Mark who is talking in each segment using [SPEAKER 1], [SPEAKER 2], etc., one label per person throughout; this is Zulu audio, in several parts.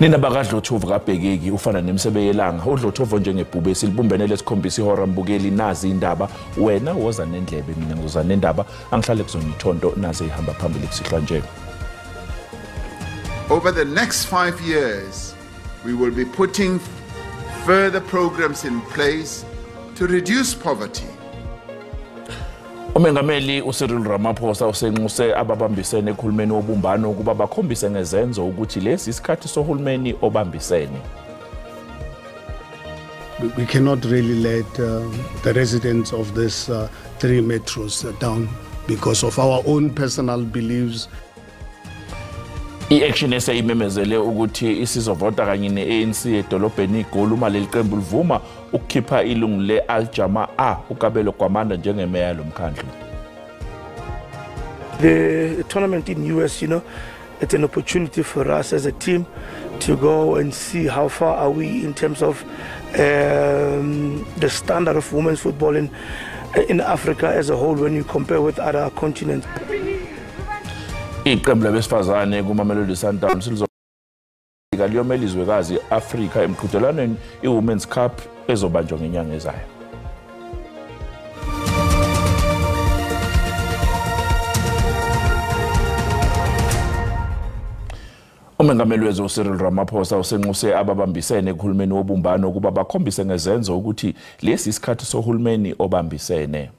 [SPEAKER 1] Nina bakadlothovu kabhekeki ufana nemsebe yelanga udlothovu njengebhubesi libumbene lesikhombisa ihora mbukeli nazi indaba wena woza nendlebe mina ngizoza nendaba angihlale kuzona ithonto nazi ihamba phambili kusihlwa nje.
[SPEAKER 2] Over the next 5 years we will be putting further programs in place to reduce poverty.
[SPEAKER 1] Umengameli uCyril Ramaphosa usenxuse ababambisene ekhulumeni wobumbano ukuba bakhombise ngezenzo ukuthi lesi isikhathi sohulumeni obambisene.
[SPEAKER 3] We cannot really let the residents of these three metros down because of our own personal beliefs.
[SPEAKER 1] I-Action SA imemezele ukuthi isizovota kanye ne-ANC edolobheni iGoli uma leli qembu livuma ukukhipha ilungu le-Al Jama-ah uKabelo Gwamanda njengemeya lomkhandlu.
[SPEAKER 4] The tournament in US, you know, it's an opportunity for us as a team to go and see how far are we in terms of the standard of women's football in Africa as a whole when you compare with other continents.
[SPEAKER 1] Iqembu labesifazane kuMamelodi Sundowns lizofika liyomela izwekazi Afrika emqhudelwaneni iWomen's Cup ezobanjwa ngenyanga ezayo. Umengameli wezwe uCyril Ramaphosa usenxuse ababambisene ekuhulumeni wobumbano ukuba bakhombise ngezenzo ukuthi lesi isikhathi sohulumeni obambisene.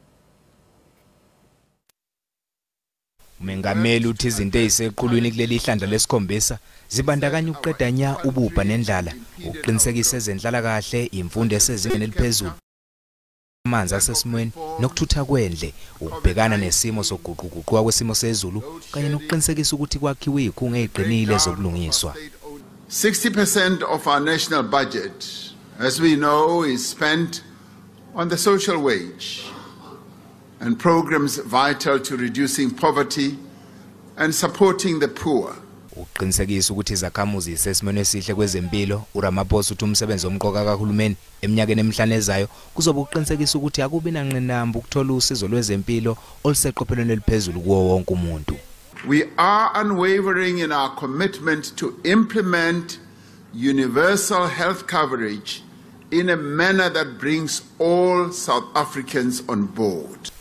[SPEAKER 5] Umengameli uthi izinto eziseqhulwini kuleli hlandla lesikhombisa zibandakanya ukuqeda nya ububha nendlala, ukuqinisekisa ezenhlalakahle, imfundo esezingeni eliphezulu, amanzi asesimweni nokuthutha kwendle, ukubhekana nesimo sokuguquguquka kwesimo sezulu kanye nokuqinisekisa ukuthi kwakhiwe izikhungo eziqinile zobulungiswa.
[SPEAKER 2] 60% of our national budget, as we know, is spent on the social wage and programs vital to reducing poverty and supporting the poor.
[SPEAKER 5] Ukuqinisekisa ukuthi izakhamuzi zisesimweni esihle kwezempilo, uRamaphosa uthi umsebenzi omqoka kahulumeni eminyakeni emihlanu ezayo kuzobe ukuqinisekisa ukuthi akubi nanqinamba ukuthola usizo lwezempilo oluseqophelweni eliphezulu kuwo wonke umuntu.
[SPEAKER 2] We are unwavering in our commitment to implement universal health coverage in a manner that brings all South Africans on board.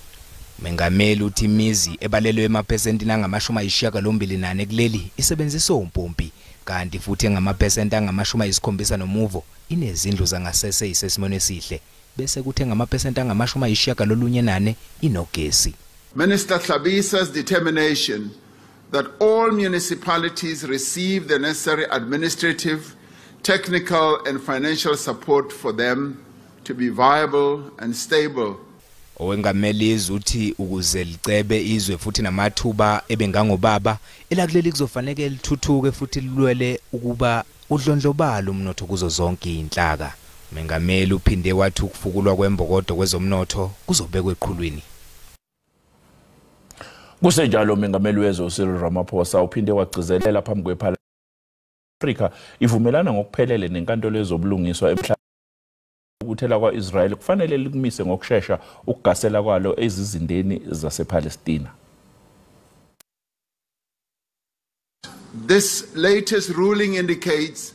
[SPEAKER 5] Mengameli uthi imizi ebalelwe emaphesentini angama-84 kuleli isebenzisa ompompi kanti futhi engamaphesenti angama-70 nomuvo inezindlu zangasese isesimweni esihle bese kuthi engamaphesenti angama-94 inogesi.
[SPEAKER 2] Minister Hlabisa's determination that all municipalities receive the necessary administrative, technical and financial support for them to be viable and stable.
[SPEAKER 5] Owengameli izwe uthi ukuze licebe izwe futhi namathuba ebengangobaba elakuleli kuzofanele lithuthuke futhi lilwele ukuba udlondlobalo umnotho kuzo zonke inhlaka. Mengameli uphinde wathi ukufukulwa kwembokodo kwezomnotho kuzobekwa eqhulwini.
[SPEAKER 1] Kusenjalo umengameli wezwe uCyril Ramaphosa uphinde wagcizelela phambi kweParliament Afrika ivumelana ngokuphelele nenkantolo yezobulungiswa emhlabeni ukuthela kwa-Israel kufanele likumise ngokushesha ukugasela kwalo ezizindeni zasePalestina.
[SPEAKER 2] This latest ruling indicates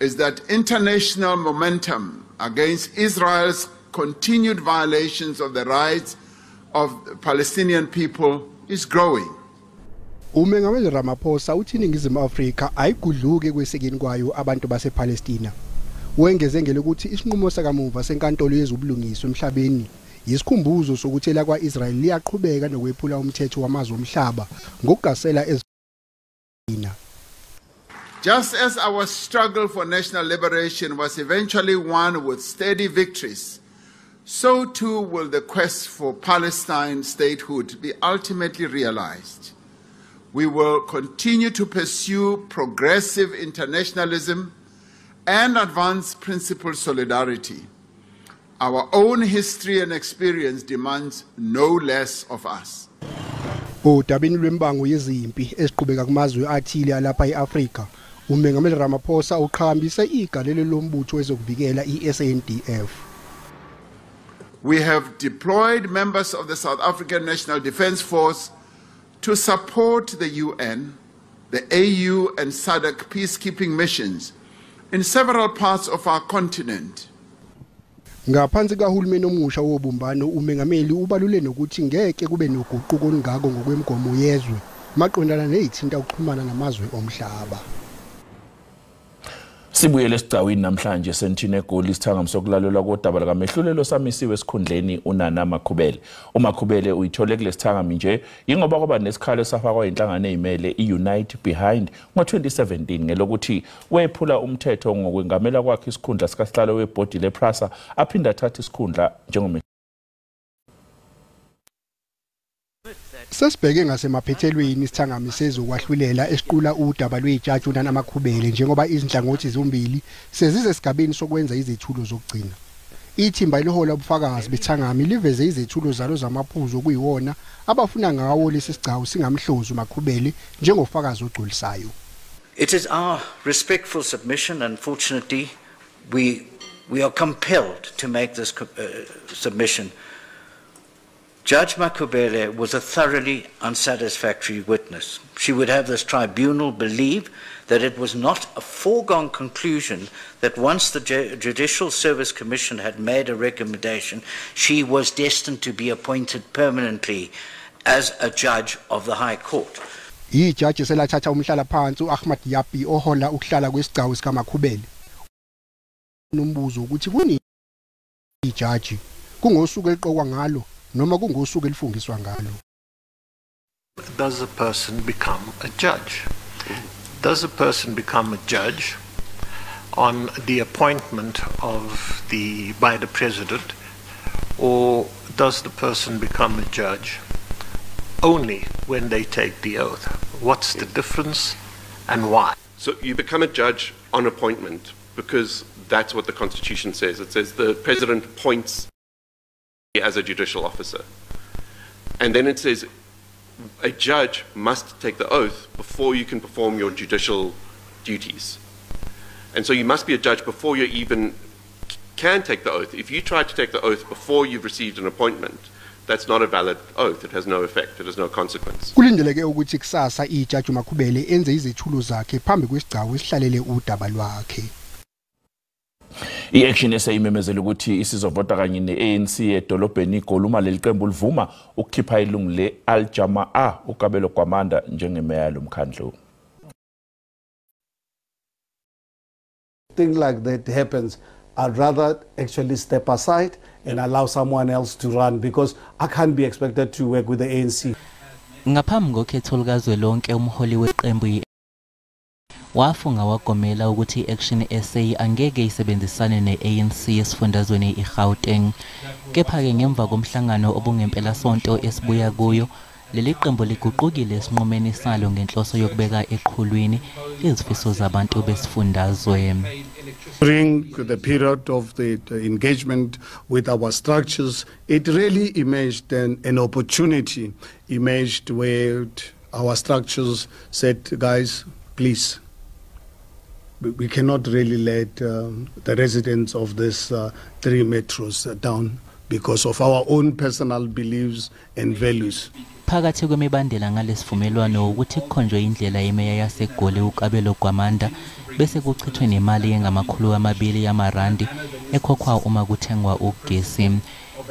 [SPEAKER 2] is that international momentum against Israel's continued violations of the rights of the Palestinian people is growing.
[SPEAKER 3] Umengameli Ramaphosa uthi iNingizimu Afrika ayigudluke kwesekeni kwayo abantu basePalestina. Wengeze ngelokuthi isinqumo sakamuva senkantolo yezobulungiswa emhlabeni yisikhumbuzo sokuthi elakwa-Israel liyaqhubeka nokwephula umthetho wamazwe omhlaba ngokugasela ezina.
[SPEAKER 2] Just as our struggle for national liberation was eventually won with steady victories, so too will the quest for Palestine statehood be ultimately realized. We will continue to pursue progressive internationalism and advance principled solidarity. Our own history and experience demands no less of us.
[SPEAKER 3] Odabeni lwembango yezimpi eziqhubeka kumazwe athile alapha eAfrika, uMengameli Ramaphosa uqhakambise igalelo lombutho wezokuvikela iSANDF.
[SPEAKER 2] We have deployed members of the South African National Defence Force to support the UN the AU and SADC peacekeeping missions in several parts of our continent.
[SPEAKER 3] Ngaphansi kahulumeni omusha wobumbano, umengameli ubalule nokuthi ngeke kube noguquko olungako ngokwemigomo yezwe maqondana nezithinta ukuxhumana namazwe omhlaba.
[SPEAKER 1] Sibuyele esigcawini namhlanje senthini eGoli isithangami sokulalelwa kodaba likamehlulelo samisiwe esikhundleni uNana Makhubele. UMakhubele uyithole kulesithangami nje ingoba kwaba nesikhalo esafakwa inhlangano ezimele iUnite Behind ngo-2017 ngelokuthi wephula umthetho ngokwengamela kwakhe isikhundla sikasihlalo webhodi lePrasa aphinda athathe isikhundla njengome.
[SPEAKER 3] Sesibheke ngasemaphethelweni isithangami sezokwahlulela esiqula udaba lwejaji uNana Makhubele njengoba izinhlangothi zombili sezize esigabeni sokwenza izethulo zokugcina. Ithimba elihola ubufakazi bethangami liveze izethulo zalo zamaphuzu okuyiwona abafuna ngawo lesi sigcawu singamhlozi uMakhubele njengofakazi ogculisayo.
[SPEAKER 6] It is our respectful submission. Unfortunately, we are compelled to make this submission. Judge Makhubele was a thoroughly unsatisfactory witness. She would have this tribunal believe that it was not a foregone conclusion that once the Judicial Service Commission had made a recommendation, she was destined to be appointed permanently as a judge of the High Court.
[SPEAKER 3] Ijaji selathatha umhlalaphansi uAhmad Yapi ohola ukuhlala kwesigcawu sikaMakhubele. Nombuzo ukuthi kuni ijaji kungosuku eliqokwa ngalo noma kungosuku elifungiswa ngalo.
[SPEAKER 7] Does a person become a judge? Does a person become a judge on the appointment of the by the president, or does the person become a judge only when they take the oath? What's the difference and why?
[SPEAKER 8] So you become a judge on appointment because that's what the Constitution says. It says the president appoints as a judicial officer. And then it says a judge must take the oath before you can perform your judicial duties. And so you must be a judge before you even can take the oath. If you try to take the oath before you've received an appointment, that's not a valid oath. It has no effect. It has no consequence.
[SPEAKER 3] Kulindeleke ukuthi kusasa ijaji uMakhubele enze izethulo zakhe phambi kwesigcawu esihlalele udaba lwakhe.
[SPEAKER 1] I-Action SA imemezela ukuthi isizovota kanye ne-ANC edolobheni iGoli uma leli qembu livuma ukukhipha ilungu le-Al Jama-ah uKabelo Gwamanda njengemeya lomkhandlu.
[SPEAKER 9] Thing like that happens, I'd rather actually step aside and allow someone else to run because I can't be expected to work with the ANC.
[SPEAKER 10] Ngaphambi kokhetho lukazwelonke umholi weqembu wafunga wagomela ukuthi i-Action SA angeke isebenzisane ne-ANC esifundazweni iGauteng. Kepha-ke ngemva komhlangano obungempelasonto esibuya kuyo, leli qembu liguqukile esinqumeni salo ngenhloso yokubeka eqhulwini izifiso zabantu besifundazwe.
[SPEAKER 9] During the period of the engagement with our structures, it really emerged an opportunity emerged where our structures said, guys, please, we cannot really let the residents of these three metros down because of our own personal beliefs and values.
[SPEAKER 10] Phakathi kwemibandela ngalesivumelwano ukuthi kukhonjwe indlela imeya yaseGoli uKabelo Gwamanda bese kuchithwe nemali engama-200 yamarandi ekhokhwa uma kuthengwa ugesi.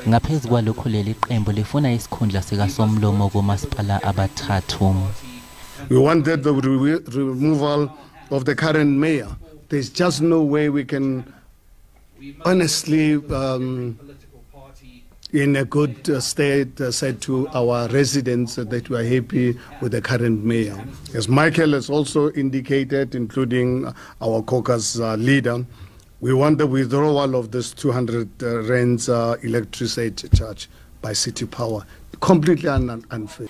[SPEAKER 10] Ngaphezu kwalokho leli qembu lifuna isikhundla sikasomlomo komasipala abathathu.
[SPEAKER 9] We wanted the removal of the current mayor. There's just no way we can honestly, in a good state, said to our residents that we are happy with the current mayor. As Michael has also indicated, including our caucus leader, we want the withdrawal of this 200 rands electricity charge by City Power. Completely unfair.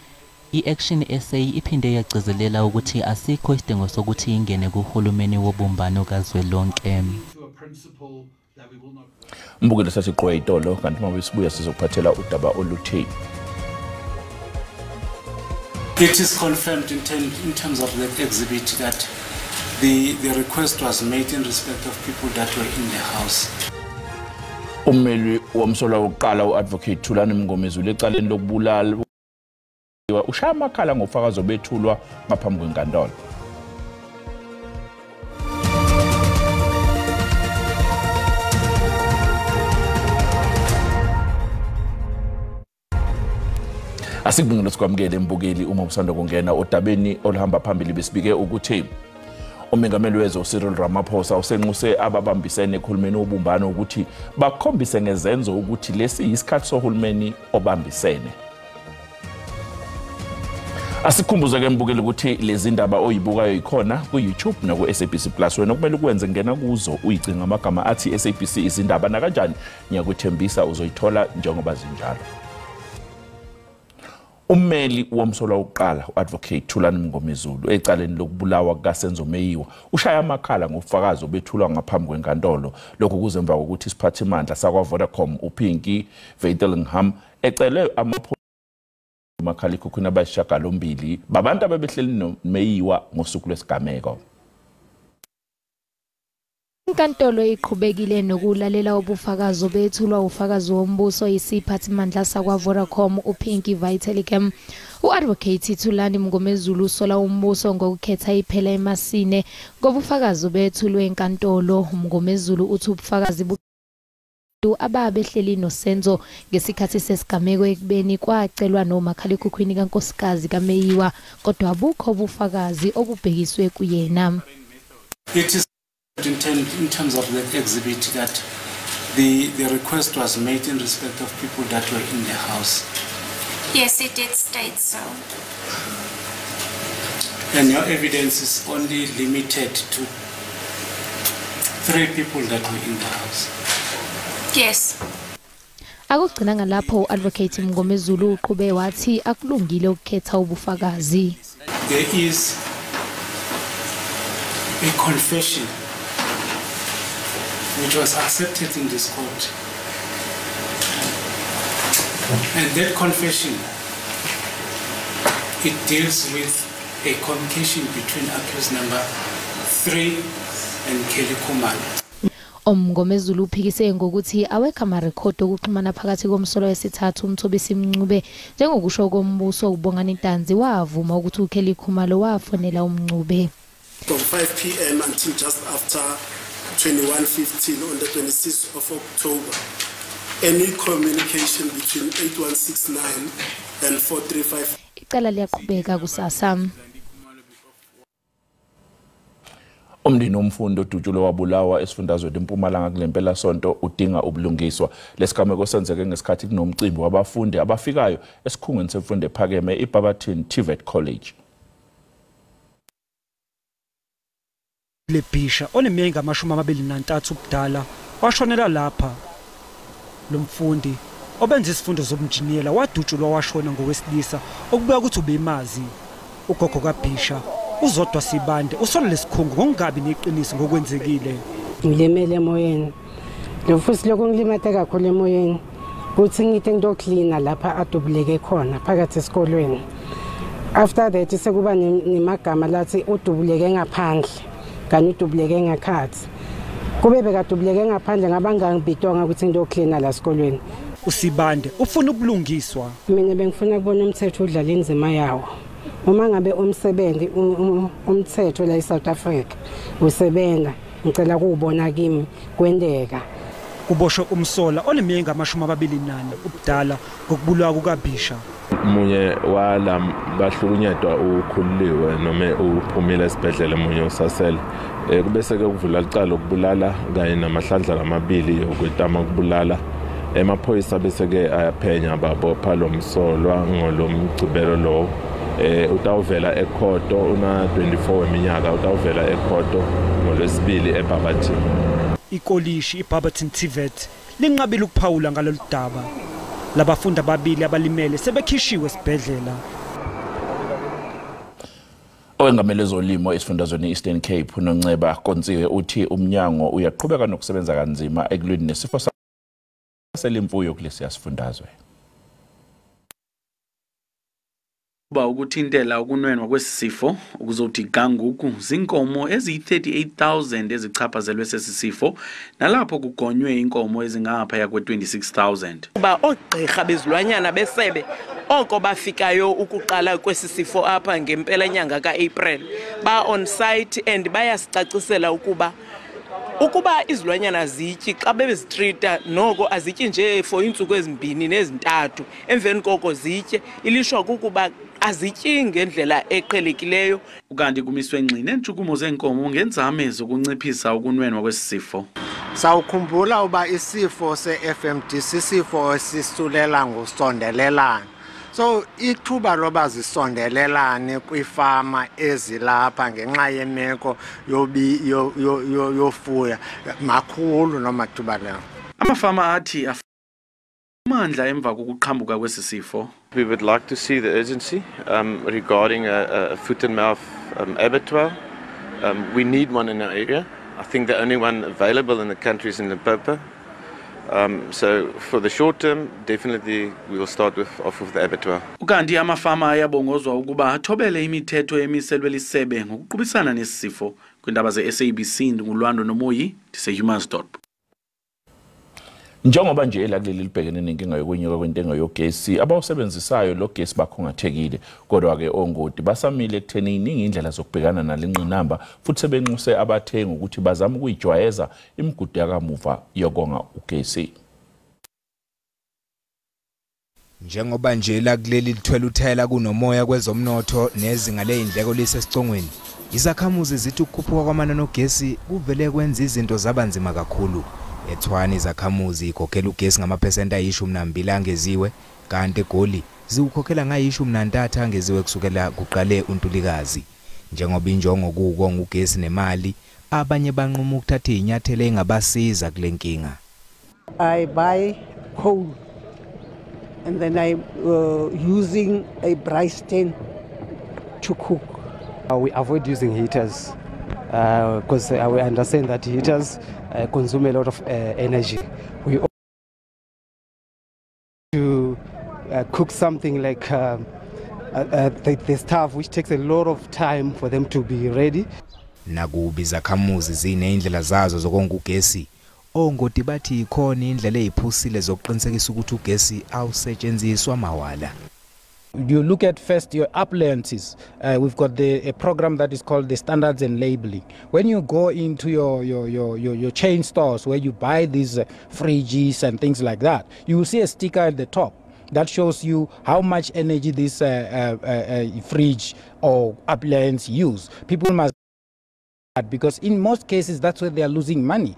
[SPEAKER 10] I-Action SA iphinde yagcizelela ukuthi asikho isidingo sokuthi ingene kuhulumeni wobumbano kazwelonke.
[SPEAKER 1] Mbukelo sasiqwe itolo kanti uma besibuya sizokuphathela udaba oluthi.
[SPEAKER 11] It is confirmed in terms of that exhibit that the request was made in respect of people that were in the house.
[SPEAKER 1] Ummeli womsolwa wokuqala uAdvocate Thulani Mngomezulu ecaleni lokubulala ushaya amakhala ngofakazi obethulwa ngaphambi kwenkantolo. Asikubingelele sikwamukele mbukeli uma usanda kungena odabeni oluhamba phambili. Besibike ukuthi umengameli wezwe Cyril Ramaphosa usenxuse ababambisene ekhulumeni wobumbano ukuthi bakhombise ngezenzo ukuthi lesi yisikhathi sohulumeni obambisene. Asikhumbuze ke mbukeli ukuthi lezi ndaba oyibukayo ikhona ku-YouTube naku-SABC Plus. Wena okumele ukwenze ngena kuzo uyicinga amagama athi SABC izindaba, nakanjani ngiyakuthembisa uzoyithola njengoba zinjalo. Ummeli womsolwa wokuqala u-Advocate Thulani Mngomezulu ecaleni lokubulawa kukaSenzo Meyiwa ushaya amakhala ngobufakazi obethulwa ngaphambi kwenkantolo. Lokhu kuze emva kokuthi isiphathimandla sakwa-Vodacom uPinky Vythilingam ecele umakhalekhukhwini abayisishiyagalombili babantu abebehleli noMeyiwa ngosuku lwesigameko.
[SPEAKER 12] Inkantolo iqhubekile nokulalela ubufakazi obethulwa ufakazi wombuso isiphathimandla sakwa-Vodacom uPinky Vythilingam. U-Advocate Thulani Mngomezulu usola umbuso ngokukhetha iphela emasine ngobufakazi obethulwe enkantolo. Mngomezulu uthi ubufakazi ababehleli noSenzo ngesikhathi sesigameko ekubeni kwacelwa nomakhalekhukhwini kankosikazi kaMeyiwa, kodwa abukho ubufakazi obubhekiswe kuyena.
[SPEAKER 11] It is in terms of the exhibit that the request was made in respect of people that were in the house.
[SPEAKER 13] Yes, it did state so.
[SPEAKER 11] And your evidence is only limited to 3 people that were in the house.
[SPEAKER 13] Yes.
[SPEAKER 12] Akugcinanga lapho, u-Advocate Mngomezulu uqhube wathi akulungile ukukhetha ubufakazi.
[SPEAKER 11] There is a confession which was accepted in this court. And that confession, it deals with a communication between accused number 3 and Kelly Khumalo.
[SPEAKER 12] Umngomezulu uphikise ngokuthi awekho amarekhodi okuxhumana phakathi komsolwa wesithathu uMthobisi Mncube. Njengokusho kombuso, uBongani Ntanzi wavuma ukuthi uKelly Khumalo wafonela uMncube.
[SPEAKER 14] From 5 p.m. until just after 21:15 on the 26th of October, any communication between 8169 and 435.
[SPEAKER 12] Icala liyaqhubeka kusasa.
[SPEAKER 1] Umndeni womfundi odutshulwe wabulawa esifundazweni eMpumalanga kule mpelasonto udinga ubulungiswa. Lesigameko senzeke ngesikhathi kunomcimbi wabafundi abafikayo esikhungweni semfundo ephakeme iBarberton TVET College.
[SPEAKER 15] Lebhisha oneminyaka 23 ubudala washonela lapha. Lo mfundi obenza isifundo zobunjiniyela wadutshulwa washona ngowesilisa okubuya ukuthi ubemazi. Ugogo kaBhisha uZodwa Sibande usola lesikhungo ngokungabi neqiniso ngokwenzekile.
[SPEAKER 16] Ngilimele emoyeni. Lo futhi lokho ngilimate kakhulu emoyeni kuthi ngithi ngiyoklina lapha adubuleke khona phakathi esikolweni. After that sekuba nemagama lathi udubuleke ngaphandle kanti udubuleke ngakhathi. Kube bekadubuleke ngaphandle ngabangangibitwanga ukuthi ngiyoklina la esikolweni.
[SPEAKER 15] uSibande ufuna ubulungiswa.
[SPEAKER 16] Mina bengifuna kubona umthetho udlala inzima yawo. Uma ngabe umsebenzi umthetho la eSouth Africa usebenza, ngicela kuubona kimi kwendeka.
[SPEAKER 15] Kuboshwe umsola oneminyaka 24 ubudala ngokubulawa kukaBhisha.
[SPEAKER 17] Munye wala bahlukunyedwa ukhululiwe noma uphumile esibhedlela, munye usasele. Kubese ke kuvula icala lokubulala kanye namahlandla amabili yokwetama ukubulala. Emaphoyisa bese ke ayaphenya babopha lo msolwa ngolomgcibelo lo. Utawuvela ekhoto una 24 weminyaka, utawuvela ekhoto ngolwesibili eBarberton.
[SPEAKER 15] Ikolishi iBarberton TVET linqabile ukuphawula ngalolu daba. Labafundi ababili abalimele sebekhishiwe esibhedlela.
[SPEAKER 1] Owengamele ezolimo esifundazweni Eastern Cape uNonceba Kontsiwe uthi umnyango uyaqhubeka nokusebenza kanzima ekulweni nesifo selimfuyo kulesiya sifundazwe.
[SPEAKER 18] Kuba ukuthintela ukunwenwa kwesisifo ukuzothi ganguku zinkomo eziyi-38,000 ezichaphazelwe sesisifo, nalapho kugonywe inkomo ezingaphaya kwe-26,000.
[SPEAKER 19] Kuba oogqirha bezilwanyana besebe oko bafikayo ukuqala kwesisifo apha ngempela nyanga ka-April ba on site and bayasicacisela ukuba Ukuba izilwanyana zityi xa bebezitrita noko azityi nje for iintsuku ezimbini nezintathu, emveni koko zitye. Ilishwa kukuba azityi ngendlela eqhelekileyo.
[SPEAKER 18] Ukanti kumiswe ngxi neentshukumo zeenkomo ngenzame zokunciphisa ukunwenwa kwesi sifo.
[SPEAKER 20] Sawukhumbula uba isifo se-FMD sisifo esisulela ngosondelelana. So ithuba loba zisondelelane kwiifama ezilapha ngenxa yemeko yofuya makhulu nomathuba leyo.
[SPEAKER 18] Amafama athi amandla emva kokuqhambuka kwesi sifo.
[SPEAKER 21] We would like to see the urgency regarding a foot and mouth abattoir. We need one in our area. I think the only one available in the country is in Limpopo. So for the short term, definitely we will start off with the abattoir.
[SPEAKER 18] Ukanti amafama ayabongozwa ukuba athobele imithetho emiselwe lisebe ngokuqubisana nesifo. Kwindaba ze-SABC ndinguLwando Nomoyi, ndiseHumansdorp.
[SPEAKER 1] Njengoba nje elakuleli libhekene nenkinga yokwenyuka kwentengo yogesi, abawusebenzisayo lo gesi bakhungathekile. Kodwa-ke ongoti basamile ekutheni iningi indlela zokubhekana nale ngqinamba, futhi sebenxuse abathengi ukuthi bazame ukuyijwayeza imigudu yakamuva yokonga ugesi.
[SPEAKER 5] Njengoba nje elakuleli lithwele uthayela kunomoya kwezomnotho nezinga ley'ndleko lisesicongweni, izakhamuzi zithi ukukhuphuka kwamanani ogesi kuvele kwenza izinto zaba nzima kakhulu. eTshwane izakhamuzi ikhokhela ugesi ngamaphesenti ayi-12 angeziwe, kanti eGoli ziwukhokhela ngayi-13 angeziwe kusukela kuqale uNtulikazi. Njengoba injongo kuwukonga ugesi nemali, abanye banquma ukuthatha iy'nyathelo ey'ngabasiza kule nkinga.
[SPEAKER 22] I buy coal and then I'm using a braai stand to cook.
[SPEAKER 23] We avoid using heaters because we understand that heaters consume a lot of energy. We to cook something like the stuff which takes a lot of time for them to be ready.
[SPEAKER 5] Nakuba izakhamuzi ziney'ndlela zazo zokonga ugesi, ongoti bathi ikhona indlela eziphusile zokuqinisekisa ukuthi ugesi awusetshenziswa mawala.
[SPEAKER 24] You look at first your appliances. We've got a program that is called the standards and labeling. When you go into your chain stores where you buy these fridges and things like that, you will see a sticker at the top that shows you how much energy this fridge or appliance use. People must, because in most cases that's where they are losing money.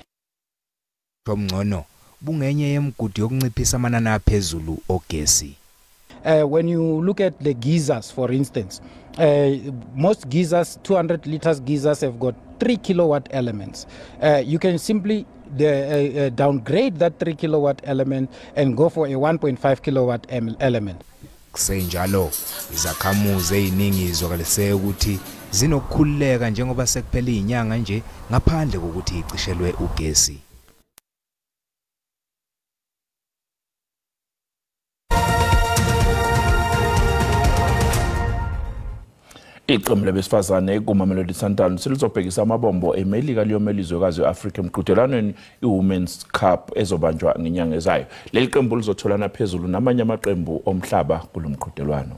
[SPEAKER 5] Ngcono bungenye yemigudu yokunciphisa amanani aphezulu ogesi.
[SPEAKER 24] When you look at the geysers, for instance, most geysers, 200 liters geysers, have got 3 kilowatt elements. You can simply downgrade that 3 kilowatt element and go for a 1.5 kilowatt element.
[SPEAKER 5] Kusenjalo, izakhamuzi eziningi izwakalise ukuthi zinokukhululeka njengoba sekuphele inyanga nje ngaphandle kokuthi icishelwe ugesi.
[SPEAKER 1] Iqembu labesifazane kuMamelodi Sundowns selizobhekisa amabombo eMelika liyomela izwekazi e-Afrika emqhudelwaneni i-Women's Cup ezobanjwa ngenyanga ezayo. Leli qembu lizotholana phezulu namanye amaqembu omhlaba kulo mqhudelwano.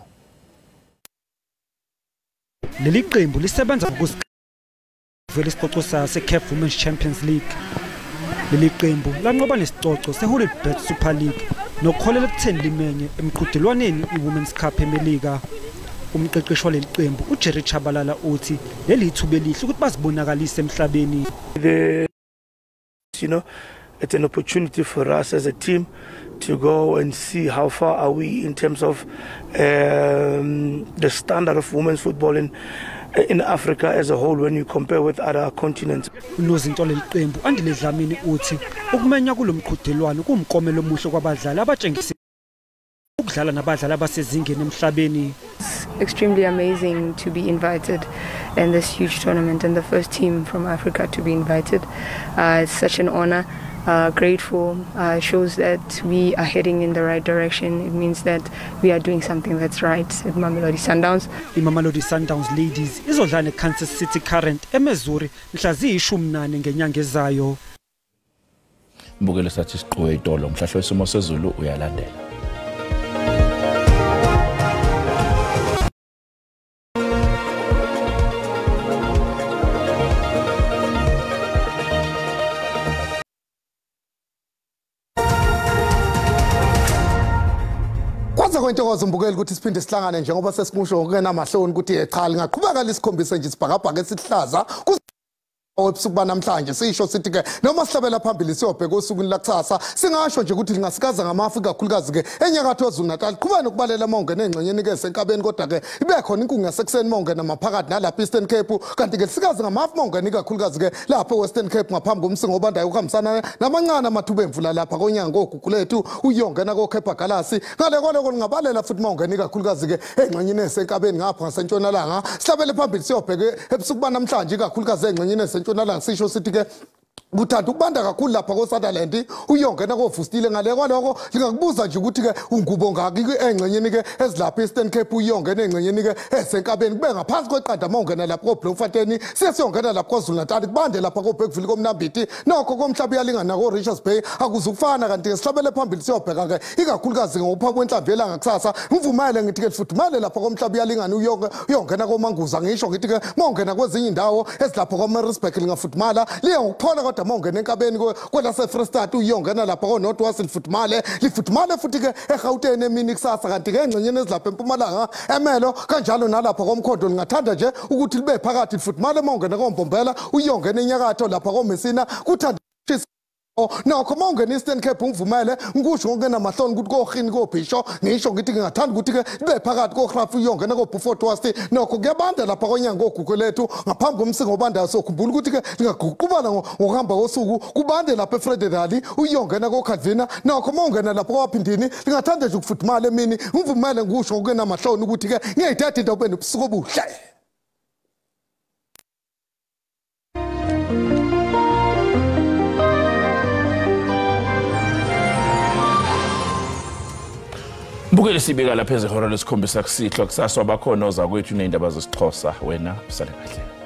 [SPEAKER 15] Leli qembu lisebenza ngokuzivela isicoco sase-CAF Women's Champions League. Leli qembu lanqoba nesicoco se-Hollywood Super League nokukholela ekutheni limenye emqhudelwaneni i-Women's Cup eMelika. Umqeqeshi waleli qembu uJerry Tshabalala uthi leli ithuba elihle ukuthi bazibonakalise emhlabeni.
[SPEAKER 4] You know, it's an opportunity for us as a team to go and see how far are we in terms of the standard of women's football in Africa as a whole when you compare with other continents.
[SPEAKER 15] Unozinto leli qembu Andile Dlamini uthi ukumenya kulomqhudelwano kuwumklomelo omuhle kwabadlali abatshengisa ukudlala nabadlali abasezingeni emhlabeni.
[SPEAKER 25] Extremely amazing to be invited in this huge tournament and the first team from Africa to be invited. It's such an honor. Grateful. Shows that we are heading in the right direction. It means that we are doing something that's right at Mamelodi Sundowns.
[SPEAKER 15] IMamelodi Sundowns Ladies izodlala neKansas City Current eMissouri mhla ziyi-18 ngenyanga ezayo.
[SPEAKER 1] Mbukele sathi siqhuwe itolo mhlahlo wesimo sezulu uyalandela.
[SPEAKER 2] Kwentokozo mbukeli ukuthi siphinde sihlangane njengoba sesikusho kungenamahloni ukuthi cha lingaqhubeka lisikhombise nje isibhakabhaka esihlaza ebusuku banamhlanje. Sisho sithi ke noma sihlabela phambili siyobheka osukwini lakusasa, singasho nje ukuthi lingasikaza ngamafu kakhulukazi ke enyakatho KwaZulu Natal. Qhubeka nokubalela mawungena engxenyeni ke senkabeni, kodwa ke ibe khona inkungu yasekuseni mawungena maphakathi nalapha Eastern Cape, kanti ke lisikaza ngamafu mawungena ikakhulukazi ke lapha Western Cape ngaphambi komsingo obandayo ukuhambisana namancane amathuba emvula lapha konyanga koGugulethu uyongena koCape Galasi. Ngale kwaloko lingabalela futhi mawungena ikakhulukazi ke engxenyeni esenkabeni ngapha ngasentshonalanga. Sihlabele phambili siyobheka ebusuku banamhlanje ikakhulukazi engxenyeni entshonalanga. Sisho sithi ke kuthanda ukubanda kakhulu lapha koSutherland uyongena koVustile. Ngale kwaloko lingakubuza nje ukuthi ke ungubo ngaki engxenyeni ke ezilapha Eastern Cape uyongena engxenyeni ke esenkabeni, kube ngaphansi kweqanda mawungena lapha koBloemfontein, sesiyongena lapha KwaZulu Natal, kubande lapha koBergville koMnambithi, nokho komhlaba uyalingana koRichards Bay akuzukufana. Kanti ke sihlabele phambili siyobheka ke ikakhulukazi ngopha kwenhlamvu yelanga kusasa. Ngivumele ngithi ke lifudumale lapha komhlaba uyalingana uyongena koManguza, ngisho ngithi ke mawungena kwezinye indawo ezilapha kwaMaritzburg lingafudumala liye ngokuphola, kodwa mawungena enkabeni kwelase Free State uyongena lapha ko-North West lifudumale futhi ke eGauteng emini kusasa. Kanti ke engxenyeni ezilapha eMpumalanga emelo kanjalo nalapha koMkhondo lingathanda nje ukuthi libe phakathi lifudumale mawungena koMbombela uyongena enyakatho lapha koMessina kuthanda. Nokho mawungena Eastern Cape ngivumele ngikusho ngokungenamahloni ukuthi koHini koBhisho, ngisho ngithi ngingathanda ukuthi ke libe phakathi koGraaf uyongena koBeaufort West. Nokho kuyabanda lapha konyanga koGugulethu ngaphambi komsingo obandayo, sokhumbula ukuthi ke lingaguqubana ngokuhamba kosuku, kubande lapha eFrederick uyongena koCalvina. Nokho mawungena lapha kwaPhindini lingathanda nje ukufudumala emini. Ngivumele ngikusho ngokungenamahloni ukuthi ke ngiyayithatha into ube nobusuku obuhle.
[SPEAKER 1] Mbukeli, sibika lapha ezihora lesikhombisa kusihlwa. Kusasa wabakhona ozakwethu ney'ndaba zesiXhosa. Wena usale kahle.